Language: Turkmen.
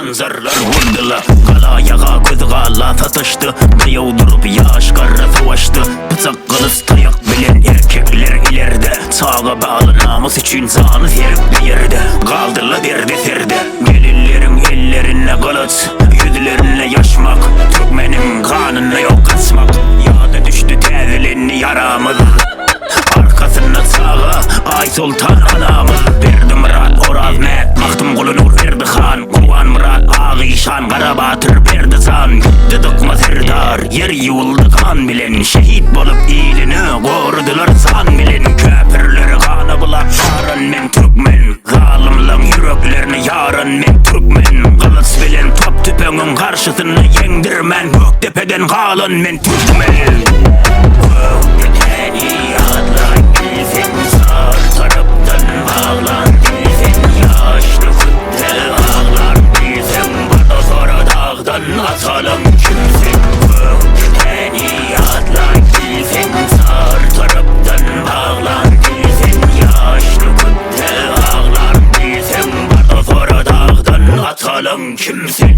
Hanjarlar urdyla, gala ýaga göz gala sataşdy, Daýaw durup ýaş garra savaşdy, Pyçak gylyç taýak bilen erkekler ilerde, Çaga bala namys üçin jany serip bu ýerde, Galdyla derde serde. Gelinleriň ellerinde gylyç, Ýüzlerinde ýaşmak, Türkmeniň ganynda ýok gaçmak, Ýada düşdi täzelendi ýaramyz. Arkasynda çaga, Aýsoltan anamyz, Berdimyrat, Orazmät, Magtymguly Nurberdi han, Gurbanmyrat, Agyşan, Garabatyr, Berdijan, Gitdi Dykma serdar, ýer ýuwuldy gan bilen, Şehit bolup ilini goradylar jan bilen, Käpirleri gana bulap baran men türkmen, Zalymlaň ýüreklerini ýaran men türkmen, Gylyç bilen top tüpeňiň garşysynda ýeňdirmän Gökdepeden galan men türkmen. Gökdepäni ýatlan bilseň çar tarapdan baglan bilseň ýaş döküp-de aglan bilseň bada sora dagdan atalan kim sen Gökdepäni ýatlan bilseň çar tarapdan baglan bilseň ýaş döküp-de aglan bilseň bada sora dagdan atalan kim sen.